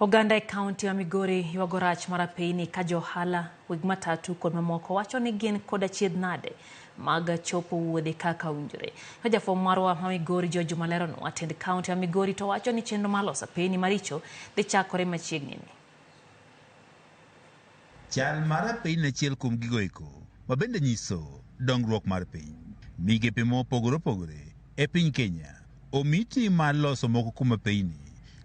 Oganda e kaunti ma Migori ywago rach mar apeyni ka jo ohala, weg matatu kod mamoko wacho ni gin kod achiedh nade mag chopo wuodhe kaka owinjore. Ka jafwambo marwa ma Migori George Juma leronwa, tend kaunti ma Migori to wacho ni chenro mar loso apeyni maricho dhi chakore machiegni ni. Chal mar apeyni en achiel kuom gigo eko ma bende nyiso dongruok mar piny. Migepe mopogore opogore e piny Kenya omi ting' mar loso moko kuom apeyni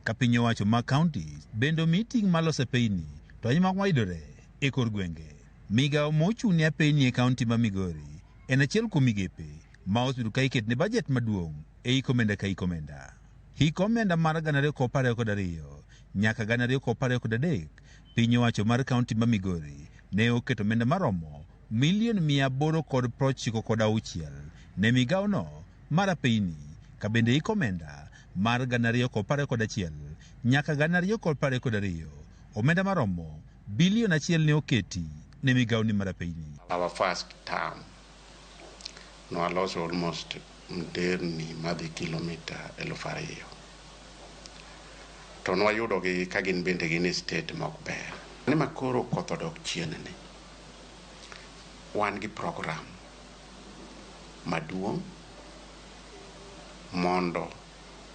ka piny owacho mag counties bende omi ting' mar loso apeyni to ahinya mago mayudore e kor gwenge. Migawo mochung' ne apeyni e kaunti ma Migori en achiel kuom migepe ma osebedo ka iketne bajet maduong' e hik omenda ka hik omenda. Hik omenda mar 2022 nyaka 2023, piny owacho mar kaunti ma Migori ne oketo omenda maromo milion 896 ne migawono mar apeyni ka bende hik omenda mar 2021 nyaka 2022 omenda maromo bilion achiel ne oketi ne migawoni mar apeyni. Our first term nwaloso almost nderni madhi kilomita 2000 to nwayudogi ka gin bende gin e state mok ber. Ni makoro koth odok chien ni, wan gi program maduong' mondo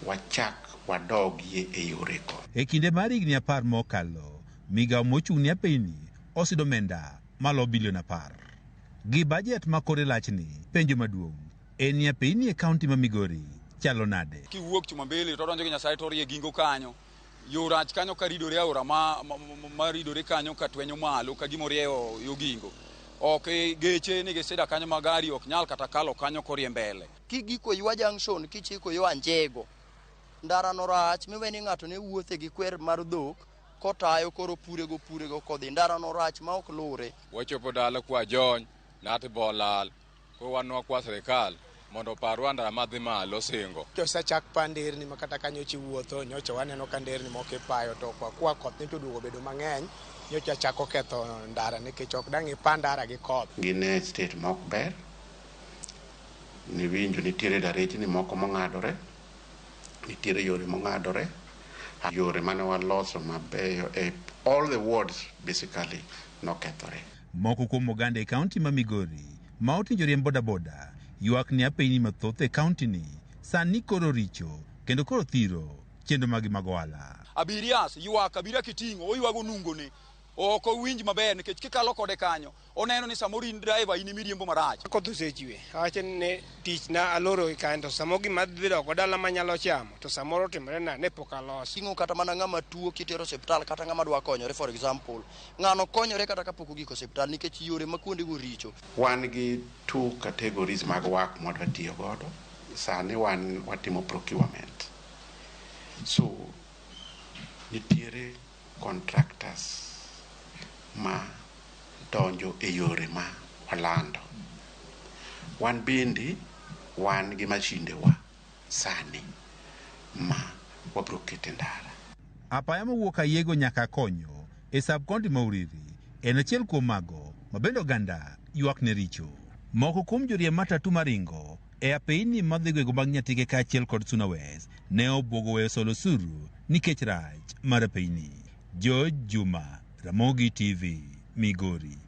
wachak wadogie e yorego. E kinde mar higni 10 mokalo, migawo mochung' ne apeyni oseyudo omenda malo bilion 10. Gi bajet ma kore lachni, penjo maduong' en ni apeyni e kaunti ma Migori chalo nade? Kiwuok Chumambili to donjo gi Nyasaye to orie gingo kanyo. Yo rach kanyo ka ridore aora ma ridore kanyo ka twenyo malo ka gima orieyo yo gingo. Ok geche nigi sida kanyo ma gari ok nyal kata kalo kanyo korie mbele. Kigiko Ywa Junction kichiko yo Anjego, ndara no rach miwe ni ng'ato ne wuothe gi kwer mar dhok kotayo koro purego purego kodhi. Ndara no rach ma ok lure. Wachopo dala kwa jony, nati bo lal. Koro wan wakwa sirikal mondo oparwa ndara madhi malo singo. Osechak pa nderni ma kata ka nyocha iwuotho, nyocha waneno ka nderni moko ipayo to kwa kwa koth nyocha oduogo bedo mang'eny, nyocha chako ketho ndara nikech ok dang' ipa ndara gi koth. Gin e state mok ber, niwinjo nitiere darechni moko mong'adore, nitiere yore mong'adore, yore mane waloso mabeyo e all the wards basically nokethore. Moko kuom oganda e kaunti ma Migori ma oting'o joriemb bodaboda ywak ni apeyni mathoth e kaunti ni sani koro richo kendo koro thiro chenro maggi mag ohala. Abirias ywak, abiria kiting'o oywago nungone. Ok owinj maber nikech kikalo kode kanyo oneno ni samoro in driver in emiriembo marach. Koth osechwe, awacho ni tich na aloro gi kanyo to samoro gima dhi dok dala manyalo chamo to samoro otimore na ne pok aloso. Ting'o kata mana ng'ama tuo kitero osiptal kata ng'ama dwa konyore for example. Ng'ano konyore kata kapok ogik osiptal nikech yore ma kuondego richo. Wan gi two categories mag work mwadwa tiyo godo. Sani wan watimo procurement. So nitiere contractors ma donjo e yore ma walando. Wan bende wan gi mashinde wa sani ma wabro keto e ndara. Apaya mowuok Ayiego nyaka Konyo e sub county ma Uriri en achiel kuom mago ma bende oganda ywak ne richo. Moko kuom joriemb matatu maringo e apeyni madhi gwenge mag Nyatike kaachiel kod Suna West ne obwogo weyo solo osuru nikech rach mar apeyni. George Juma, Ramogi TV, Migori.